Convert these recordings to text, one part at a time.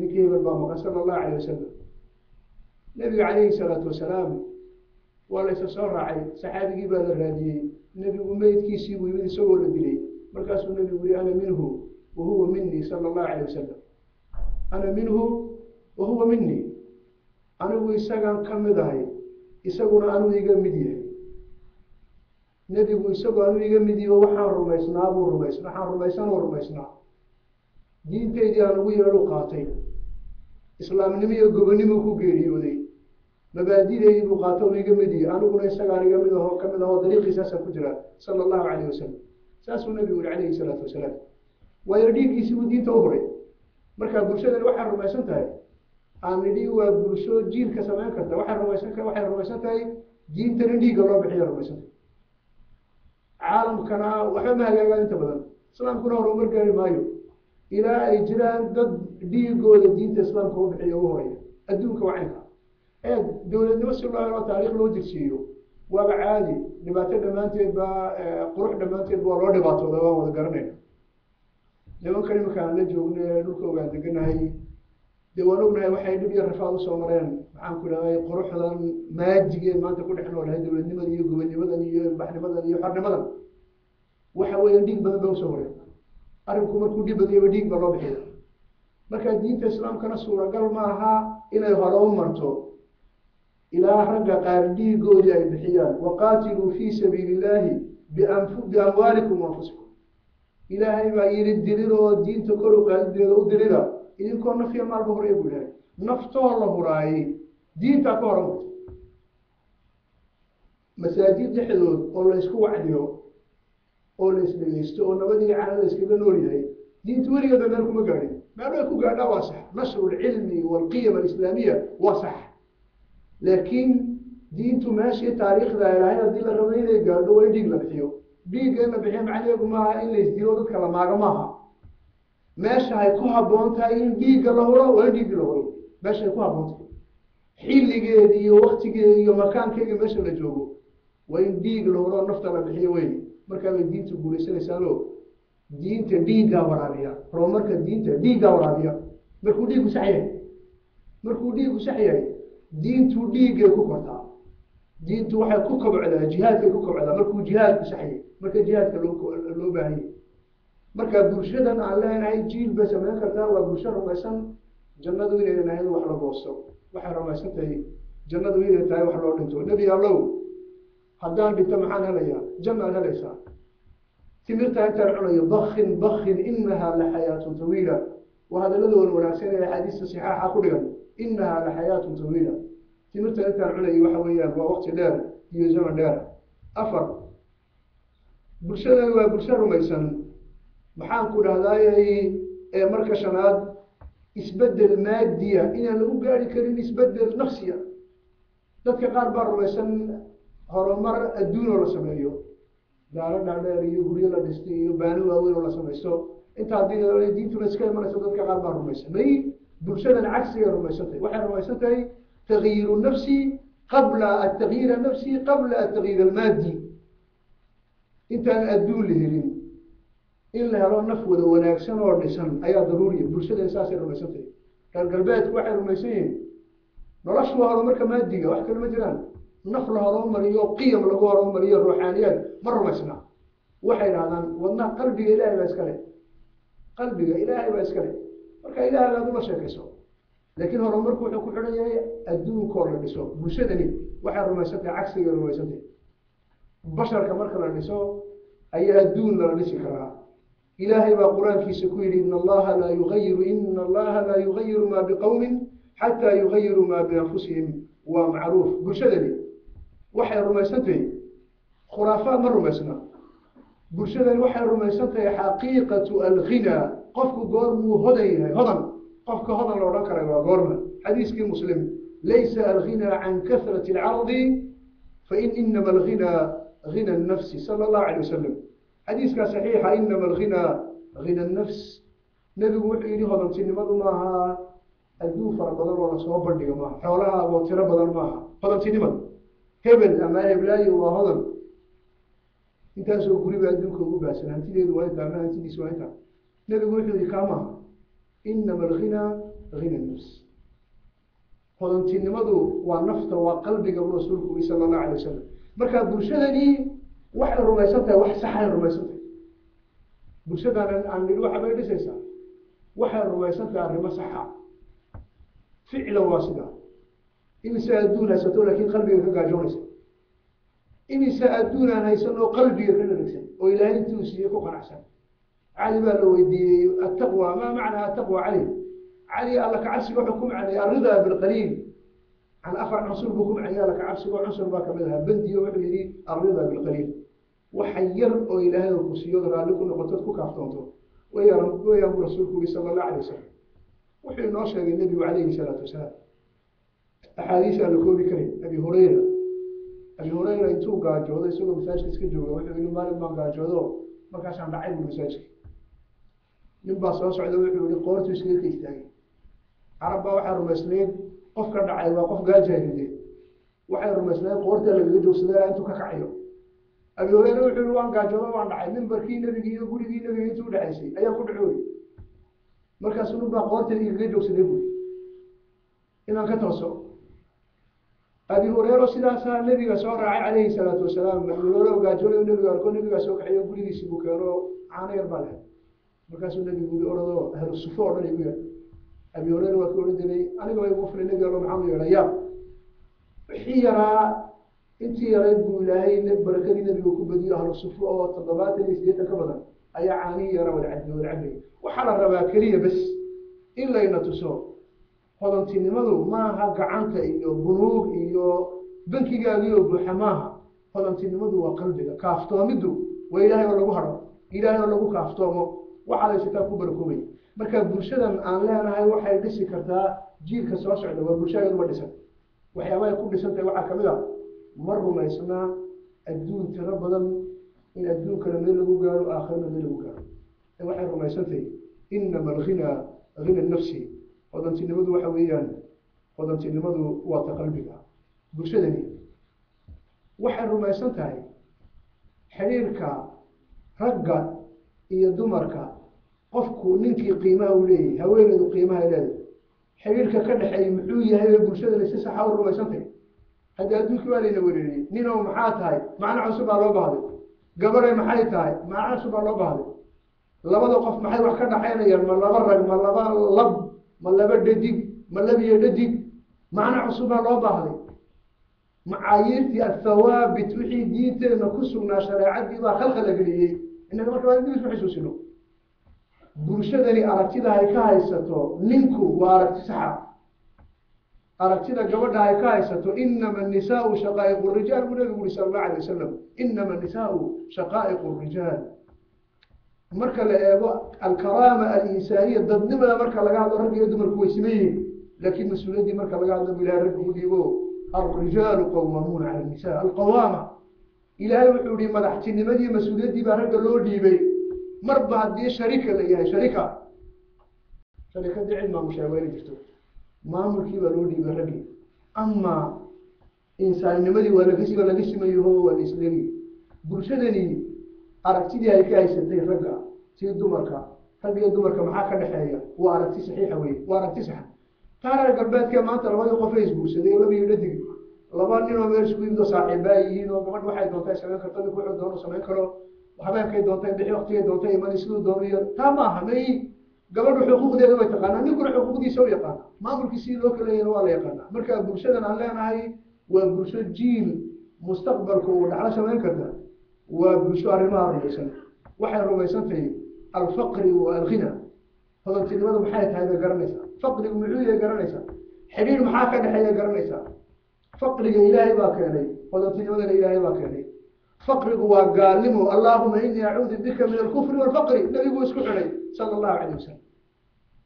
Ninkii hebel baa maqan, sala allahu alayh wasalam. Nebiga calayhi salaatu wasalaam waa la isa soo raacay, saxaabigii baa la raadiyey. Nebigu meydkiisii buu yimid isagoo la dilay. Markaasuu nebigu yihi: "Ana minhu wa huwa minii," sala allahu alayh wasalam. "Ana minhu wa huwa minii." Anigu isagaan ka mid ahay, isaguna anuu iga mid yahay. Nebigu isagoo anuu iga mid yaho, waxaan rumaysnaa buu rumaysna, waxaan rumaysanuu rumaysnaa, diintaydii aan ugu yeedhu qaatay, islaamnimo iyo gobonimuu ku geeriyooday, mabaadideydii buu qaato, u iga mid yahay, aniguna isagaan iga mid aho, kamid ahoo dariiqiisaasaan ku jiraa, sala allahu calayh wasalam. Saasuu nebigu yihi calayhi salaatu wasalaam. Waayo, dhiiggiisii buu diinta u huray. Marka bulshadani waxay rumaysan tahay, aan nidhi waa bulsho jiilka samayn karta, waxay rumaysan tahay diintan in dhiigga loo bixiya rumaysan tahay. Caalamkana waxba ma hagaagaan inta badan, islaamkuna horumar gaari maayo ilaa ay jiraan dad dhiigooda diinta islaamka u bixiya, u horaya. Adduunka waa caynka. Ee dowladnimo si loo helo, taariikh loo jirsiiyo, waaba caadi. Dhibaato dhammaanteed baa, qurux dhammaanteed waa loo dhibaatooda, waan wada garanayna. Nimankan iminka aan la joogno ee dhulka ogaan deganahay, dee waan ognahay waxay dhib iyo rafaad usoo mareen. Maxaan ku idhahday, quruxdan maajigeen maanta ku dhex noolahay, dowladnimadan iyo gobonnimadan iyo ilbaxnimadan iyo xornimadan, waxa weeyaan dhiig badan bay usoo mareen. Arrinku markuu dhib badiyaba, dhiig baa loo bixiya. Marka diinta islaamkana suuragal maaha inay hore u marto ilaa ragga qaar dhiigoodii ay bixiyaan. "Waqaatiluu fii sabiili illahi biamwaalikum waanfusikum." Ilaahay baa yidhi: "Dirir oo diinta kor u qaadideeda u dirira idinkoo nafiya maalba horaya," buu ilahay. Naftoo la huraayey diintaa ka horan marto. Masaajid dhexdood oo la isku wacdiyo oo la isdhegeysto oo nabadii cana la iskaga nool yahay, diinta weligeeda meel kuma gaadhin. Meel way ku gaadhaa, waa sax, nashru lcilmi walqiyam alislaamiya waa sax, laakiin diintu meeshii taariikhda ay lahayd haddii la rabo inay gaadho, waa in dhiig la bixiyo. Dhiigga in la bixiyo macnaheedu maaha in la isdilo, dadka la maago maaha. Meesha ay ku habboon tahay in dhiigga la huro, waa in dhiigga la huro. Meesha ay ku habboon tahay, xilligeedi iyo waktigeedi iyo makaankeega meesha la joogo, waa in dhiig la huro, nafta la bixiyo wey. Markaa bay diinta guuleysanaysaano. Diinta dhiiggaa waraabiya, horumarka diinta dhiiggaa waraabiya. Markuu dhiiggu sax yahay, markuu dhiiggu sax yahay, diintu dhiiggay ku kortaa. Diintu waxay ku kobcdaa, jihaadkay ku kobcdaa, markuu jihaadku sax yahay, marka jihaadka loo baahan yahay. Marka bulshadan aan leenahay jiil bay samayn kartaa waa bulsho rumaysan jannadu inaynan ahayn wax la goosto. Waxay rumaysan tahay jannadu inay tahay wax loo dhinto. "Nebi Allow, haddaan dhinto maxaan helayaa?" "Jannaad helaysaa." Timirta intaan cunayo, "Bakin bakin, inahaa la xayaatun tawiila." Waa hadalladooda wanaagsan ee axaadiista sixaaxa ku dhigan. "Inahaa la xayaatun tawiila." Timirta intaan cunayo waxa weeyaan waa waqti dheer iyo zaman dheer. Afar, bulshadani waa bulsho rumaysan, maxaan ku dhahdaayay, ee marka shanaad, isbeddel maadiya inaan lagu gaari karin isbeddel nafsiya. Dadka qaar baa rumaysan horumar adduun oo la sameeyo, gaalo dhaadheer iyo guryo la dhistay iyo baano waaweyn oo la samaysto, inta haddii diintuna iska imanaysa, dadka qaar baa rumaysan. May, bulshadan cagsigay rumaysan tahay. Waxay rumaysan tahay تغيير النفس قبل التغيير النفسي قبل التغيير المادي. Intaan adduun la helin, in la helo naf wada wanaagsan oo dhisan ayaa daruuriya. Bulshada saasay rumaysan tahay. Reer galbeedku waxay rumaysan yihiin noloshu waa horumarka maadiga, wax kale ma jiraan. Naf la horumariyo, qiyam lagu horumariyo, ruuxaaniyaad ma rumaysna. Waxay idhahdaan wadnaha, qalbiga Ilaahay baa iskale, qalbiga Ilaahay baa iskale, marka Ilahay baad ula sheekayso, laakiin horumarku wuxuu ku xidhan yahay adduunkoo la dhiso. Bulshadani waxay rumaysan tahay cagsigay rumaysan tahay. Basharka marka la dhiso ayaa adduun lala dhisi karaa. Ilaahay baa Qur-aankiisa ku yidhi: "In allaha laa yugayiru, ina allaha laa yugayiru maa biqowmin xataa yugayiruu maa bianfusihim." Waa macruuf. Bulshadani waxay rumaysan tahay, khuraafaad ma rumaysna. Bulshadani waxay rumaysan tahay xaqiiqatu alghinaa. Qofku goormuu hodan yahay? Hodan, qofka hodan la odhan karay waa goorma? Xadiiskii Muslim: "Laysa alghinaa can kasrati alcardi, fain inama alghinaa ghina الnafsi," sala allahu alay wasalam. Xadiiskaa saxiixa: "Inama alghinaa ghina الnafs." Nebigu wuxuu yidhi: hodantinimadu maaha adduun fara badan oo lasoo bandhigo, maaha xoolaha oo tiro badan maaha hodantinimadu. Hebel ama heblaayo waa hodan, intaasoo guriba adduunka ugu baahsan, hantideedu waa intaa ama hantidiisu waa intaa. Nebigu wuxuu yihi: kaa maaha. "Inama alghinaa Ghina nafs, hodantinimadu waa nafta, waa qalbiga, buu Rasuulku uri sala Allahu alay wasalam. Marka bulshadani waxay rumaysan tahay wax saxay rumaysan tahay. Bulshadan aan nidhi waxa bay dhisaysaa waxay rumaysan tahay arrimo saxa. Ficlan waa sidaa. Imise adduun haysato laakiin qalbiga ka gaajoonaysa? Imise adduun aan haysan oo qalbiga ka dharagsan oo Ilaahay intuu siiyey ku qanacsan? Cali baa la weydiiyey: "Attaqwa, maa macnaa attaqwa, Cali?" Cali alla kacabsiga wuxuu ku macneeyey "alridaa bilqaliil". Can afar cunsur buu ku macneeyey alla kacabsigo, cunsur baa kamid ahaa bendiyo. Wuxuu yihi: "Alridaa bilqaliil", waxa yar oo Ilaahay ku siiyo raalli ku noqotood ku kaaftoonto wayaan wayaan buu Rasuulku yuri sala Allahu alay wasalam. Wuxuu inoo sheegay Nebigu calayhi salaatu wasalaam axaadiis aan la koobi karin. Abi Hurayra intuu gaajoodo isagoo masaajidka iska jooga, wuxuu yihi: "Maalin baan gaajoodo, markaasaan dhacay," buri, "masaajidka." Nin baa soo socda, wuxuu yihi qoortuu iskaga ka istaagay. Carab baa waxay rumaysnayd qofka dhacay waa qof gaajaa riday. Waxay rumaysnayd qoorta lagaga joogsadaa intuu ka kacayo. Abi Hureyre wuxuu yihi: "Waan gaajoodo, waan dhacay. Mimbarkii Nebiga iyo gurigii Nebiga intuu udhexaysay ayaan ku dhacoori. Markaasuu nin baa qoorta igaga joogsaday," buri, "inaan ka tooso." Abi Hureyro sidaasaa Nebiga soo raacay calayhi salaatu wasalaam. Abi Hureyre oo gaajoonayo Nebiga arko, Nebigaa soo kaxeeyo, gurigiisii buu keeno. Caano yar baa lahay. Markaasuu Nebigu yiri: "Orado, ahlu sufo oo dhan igu yeedh." Abi Hureyre waa kii odhan jiray: "Aniga waa igu filay, Nebi Allo, maxaan u yeedha?" Yaa wixii yaraa, intii yarayd buu Ilaahay barakadii Nebiga ku badiyo. Ahlu sufo oo 70 iyo 80 ka badan ayaa caanihii yaraa wada cabay, wada cabay. Waxaa la rabaa keliya bes in layna tuso hodantinimadu maaha gacanta iyo bunuug iyo bankigaagiyo buuxa maaha. Hodantinimadu waa qalbiga. Kaaftoomidu waa Ilaahay oo lagu haro, Ilaahay oo lagu kaaftoomo, waxaa laysataa ku barakoobay. Marka bulshadan aan leenahay waxay dhisi kartaa jiilka soo socda waa bulsha iyaduba dhisan. Waxyaabahay ku dhisan tahay waxaa kamid a: ma rumaysnaa adduun tiro badan in adduunkana meel lagu gaaro, aakhirana meel lagu gaaro. Waxay rumaysantahay inama alghinaa ghina nafsi. Hodantinimadu waxa weeyaan, hodantinimadu waa ta qalbiga. Bulshadani waxay rumaysan tahay xidhiirka ragga iyo dumarka, qofku ninkii qiimaha uu leeyahay, haweeneydu qiimaha ay leedahay, xidhiirka ka dhexeeya muxuu yahay bay bulshadani si saxa u rumaysantahay. Hadda adduunkii waa layna wereeriyey. Ninow maxaa tahay? Macno cusub baa loo baahday. Gabadhay maxay tahay? Macno cusub baa loo baahday. Labada qof maxay wax ka dhaxaynayaan? Ma laba rag, ma laba lab, ma laba dhadig, ma labiyo dhadig? Macno cusub baa loo baahday. Macaayiirtii, athawaabit, wixii diinteena ku sugnaa, shareecadii baa khalkhal la geliyey. Innaga marka waa dib isku xusuusino. Bulshadani aragtida ay ka haysato ninku waa aragti saxa. Aragtida gabadha ay ka haysato, "Inama annisaau shaqaa'iqu rijaal," buu Nabigu uri sala Allahu alay wasalam. Inama annisaau shaqaa'iqu rijaal. Marka la eego alkaraama alinsaaniya, dadnimada marka laga hadlo, ragga iyo dumarku way siman yihiin. Laakiin mas-uuliyaddii marka laga hadlo bu Ilahay ragga u dhiibo: "Alrijaalu qawaamuuna cala nisa." Alqawaama, Ilaahay wuxuu yihi madaxtinimadii, mas-uuliyaddii baa ragga loo dhiibay. Marba haddii sharika la yahay, sharikadii cid maamushaa waa inay jirto. Maamulkii baa loo dhiibay raggii, ama insaannimadii waa laga simayaho, waa la isleegiy. Bulshadani aragtidii ay ka haysatay ragga tii dumarka, ragga iyo dumarka maxaa ka dhexeeya, waa aragti saxiixa wey, waa aragti saxa. Taa reer galbeedka maanta labadii qof ay isguursaday, laba iyo dhadig, laba ninoo meel isku yimid oo saaxiibaa yihiin, oo gabadh waxay doontaa samayn karto, ninku wuxuu doono samayn karo, habeenkay doontay bixi, waktigay doontay imani, siduu doono iyo taa maaha. May, gabadhu xuquuqdeeda way taqaanaa, ninkuna xuquuqdiisa u yaqaana, maamulkii sidii loo kala leeyana waa la yaqaanaa. Marka bulshadan aan leenahay waa bulsho jiil mustaqbalka uu dhaxlo samayn karta waa bulsho arrimaha rumaysan. Waxay rumaysantahay alfaqri wa alghina. Hodantinimadu maxay tahay bay garanaysaa, faqrigu muxuu yahay garanaysaa, xidhiir maxaa ka dhexeeya garanaysaa. Faqriga Ilaahay baa keenay, hodantinimadana Ilaahay baa keenay. Faqrigu waa gaalnimo. "Allaahuma inii acuudu bika min alkufri walfaqri," Nabigu isku xidhay sala Allahu calayh wasalam.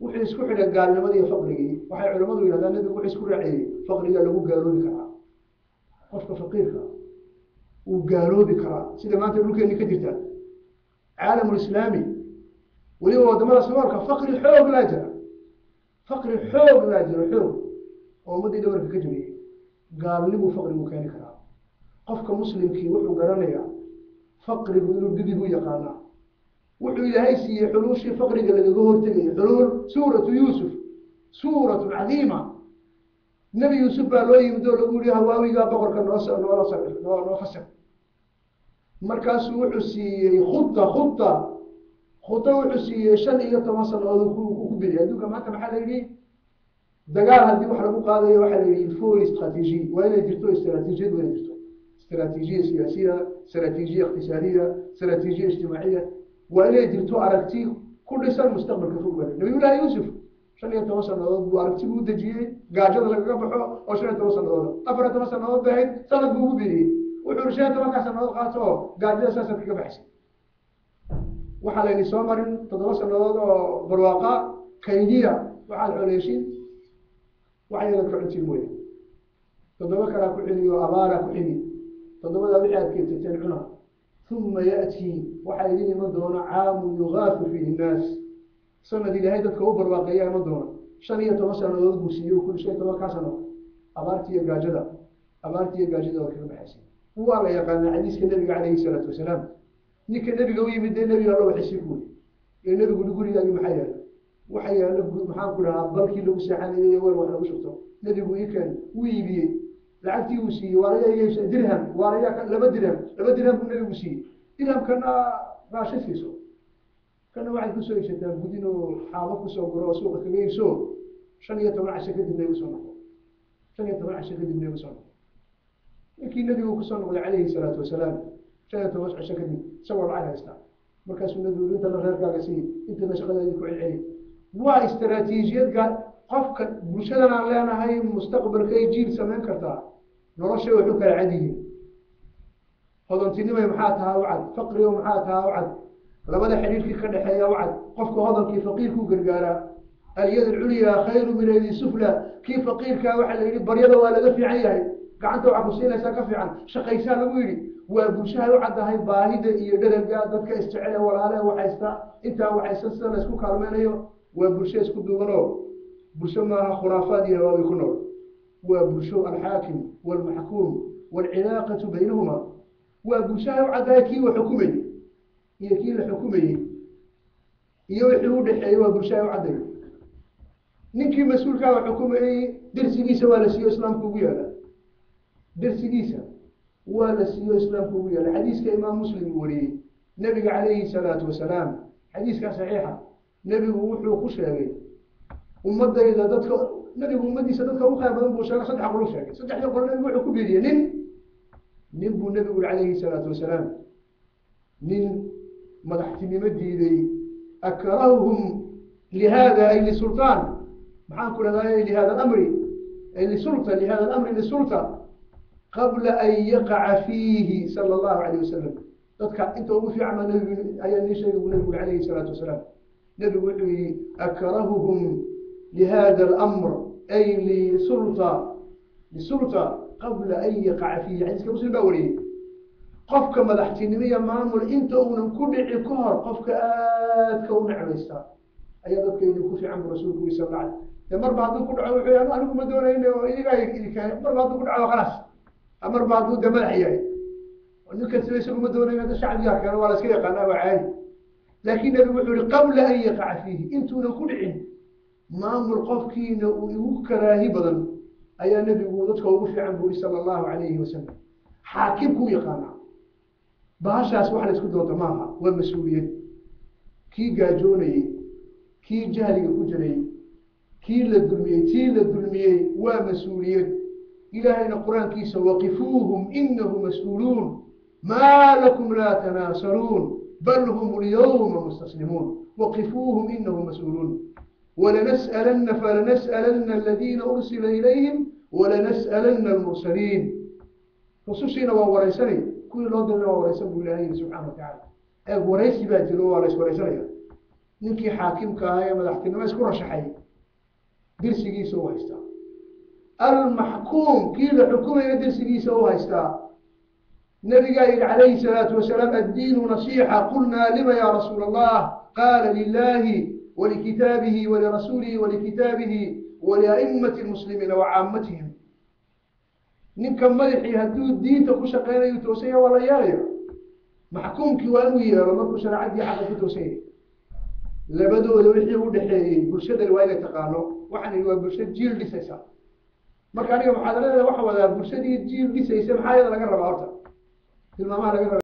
Wuxuu isku xidhay gaalnimadii iyo faqrigii. Waxay culamadu yidhahdaan Nabigu wuxuu isku raaciyey faqrigaa lagu gaaloobi karaa. Qofka faqiirka wuu gaaloobi karaa, sida maanta dhulkeeni ka jirta, caalamulislaami, weliba wadamada saboolka. Faqri xoog laa jira, faqri xoog laa jiro, xoog oo ummaddii dhabarka ka jabiyey. Gaalnimuu faqrigu keeni karaa. Qofka muslimkii wuxuu garanayaa faqrigu inuu dhibigu yaqaanaa. Wuxuu Ilaahay siiyey xuluushii faqriga lagaga hortegayo, xuluul suuratu Yuusuf. Suuratu cadiima. Nebi Yuusuf baa loo yimid oo lagu yihi: "Hawaawigaa boqorka noo fasir." Markaasuu wuxuu siiyey khuta khuta khuta, wuxuu siiyey 15 sanadood ku bidiyay adduunka. Maanta maxaa la yidhi? Dagaal haddii wax lagu qaadayo, waxaa la yidhi il faut stratégie, waa inay jirto istraatiijiyad, waa inay jirto istraatiijiya siyaasiya, istraatiijiya iqtisaadiya, istraatiijiya ijtimaaciya, waa inay jirto aragti ku dhisan mustaqbalka fog. Baa Nabiyullaahi Yuusuf 15 sanadood buu aragti buu dejiyey gaajada lagaga baxo, oo 15 sanadood, 14 sanadood bay ahayd, sanad buu ugu bediyey. Wuxuu uri: 15-kaa sanadood qaato oo gaajada saasaad kaga baxsay. Waxaa layni soo marin 7 sanadood oo barwaaqa, kaydiya waxaad xoleeshin, wax yadaad ka cuntiin mooya. 7 kalaa ku xigi oo abaaraa ku xigi. 7-daa wixii aad keedsateen cuna. Uma ya'tii, waxaa idin iman doona caamun yugaafu fiihi nnaas, sanad Ilaahay dadka u barwaaqeeya iman doona. 15 sanadood buu siiyey kuli. 15-kaa sano abaarti iyo gaajada, abaarti iyo gaajada waad kaga baxaysa. Waa la yaqaanaa xadiiska Nebiga calayhi salaatu wasalaam. Ninka Nebiga u yimid dee: "Nebiga Alla, waxisi ku weli." Ee Nebigu ui: "Gurigaagi maxaa yaala?" "Waxa yaala, maxaan ku dhahaa, balkii lagu seexanayay iyo weel wax lagu shubto." Nebigu: "Ii keen." Wuu iibiyey, lacagtii uu siiyey: "Waarayaa iga dirham, waarayaa 2 dirham." 2 dirham buu Nebigu siiyey. "Dirhamkana raashin siiso, kana waxaad kusoo iibsataa gudin oo xaabo kusoo guro oo suuqa kaga iibso. 15 casho kadibna igu soo noqo, 15 casho kadibna igu soo noqo." Ninkii Nebigu kusoo noqday calayhi salaatu wasalaam 15 casho kadib isagoo lacag haysta. Markaasuu Nebigu: "Intana reerkaaga sii, intana shaqadaadii ku celceli." Waa istaraatiijiyad qofka bulshadan aan leenahay mustaqbalkay jiil samayn kartaa. Noloshay waxu kala cad yihiin: hodantinimay maxaa tahaa u cad, faqrigo maxaa tahaa u cad, labada xidhiirkii ka dhexeeya u cad. Qofka hodankii faqiirkuu gargaaraa. Alyad alculyaa khayru min aydi sufla. Kii faqiirkaa waxaa la yidhi baryada waa laga fiican yahay, gacanta waxaa ku siinaysaa ka fiican shaqaysaa lagu yidhi. Waa bulshahay u caddahay baahida iyo dheraga dadka isjecele, walaale waxaysta, intaa waxaysta, sida laysku kaalmeynayo. Waa bulsho isku duubanoo, bulsho maaha khuraafaad iyo hawaawi ku nool. Waa bulsho alxaakim waalmaxkuum waalcilaaqatu baynahuma. Waa bulshahay u caddahay kii wa xukumayey iyo kii la xukumayey iyo wixii u dhexeeyey. Waa bulshahay u cadday. Ninkii mas-uulkaa wa xukumayey dersigiisa waa la siiyo, Islaamku ugu yaala. Dersigiisa waa la siiyo, Islaamku ugu yaala. Xadiiska Imaam Muslim uu wariyey, Nebiga calayhi salaatu wasalaam, xadiiskaa saxiixa, Nebigu wuxuu ku sheegay ummadayda dadka, Nebigu ummaddiisa dadka ugu khayr badan buu sheegay. Saddex qolu sheegay. Saddexdii qolo Nebigu wuxuu ku biiriyey nin. Nin buu Nebigu uri calayhi salaatu wasalaam, nin madaxtinimo diiday: akrahuhum lihada, ay lisulطaan, maxaan ku dhahday, lihada alamri, ay lisulta, lihada alamri, lisulta, qabla an yaqaca fiihi, sala allahu alayh wasalam. Dadka inta ugu fiican baa Nebigu ayaa nii sheegay buu Nebigu uri calayhi salaatu wasalaam. Nebigu wuxuu yihi: akrahuhum lihada alamr, ay lisulta, lisulta, qabla an yaqaca fiihi. Xadiiska Muslim baa wariyey. Qofka madaxtinimo iyo maamul inta uunan ku dhici ka hor, qofka aadka u necbaysta ayaa dadka idinku fiican bu Rasuulku yiri sal alla alay. De marba hadduu ku dhaco, wuxuu yahay: "Anigu ma doonayne oo idigaa idinka." Marba hadduu ku dhaco, khalaas. Marba hadduu de madax yahay, ninkan sida isagu ma doonayn, hadda shacbigaa keeno, waa la iska yaqaanaa, waa caadi. Laakiin Nebigu wuxuu yihi: qabla an yaqaca fiihi, intuunan ku dhicin maamul, qofkiina uu igu karaahi badan ayaa Nebigu dadka ugu fiican bu uri sala allahu alayhi wasalam. Xaakimkuu yaqaanaa bahashaas wax la isku doonto maaha, waa mas-uuliyad. Kii gaajoonayey, kii jahliga ku jiray, kii la dulmiyey, tii la dulmiyey, waa mas-uuliyad. Ilaahayna Qur-aankiisa: waqifuuhum inahum mas-uuluun, maa lakum laa tanaasaruun, bal hum alyawma mustaslimuun, waqifuuhum inahum mas-uuluun, walanas'alana falanas'alana aladiina ursila ilayhim walanas'alana almursaliin. Rusushiina waa waraysanay, kuwii loo dirana waa waraysan buu Ilahay yihi subxana wa tacaala. Eeg, waraysi baa jiro, waa la iswaraysanaya. Ninkii xaakimka ahaa ee madaxtinimo isku rashaxay dirsigiisa u haystaa, almaxkuum, kii la xukumayna, dirsigiisa u haystaa. Nabigaa yihi calayhi salaatu wasalaam: addiinu nasiixa. Qulnaa: lima ya rasuula Allah? Qaala: lilahi walikitaabihi walirasuulihi walikitaabihi walia'imati lmuslimiina wacaammatihim. Ninka madaxii hadduu diinta ku shaqeynayu toosanya, waa la yeelaya. Maxkuumkii waa inuu yeelo markuu shareecadii xaqa ku toosan yahay. Labadooda wixii u dhexeeyey bulshadani waa inay taqaano. Waxaan idhi waa bulsho jiil dhisaysa. Marka aniga muxaadaradeeda waxa wadaa bulshadii jiil dhisaysa, maxaa iyada laga rabaa? Horta tilmaamaha laga raba.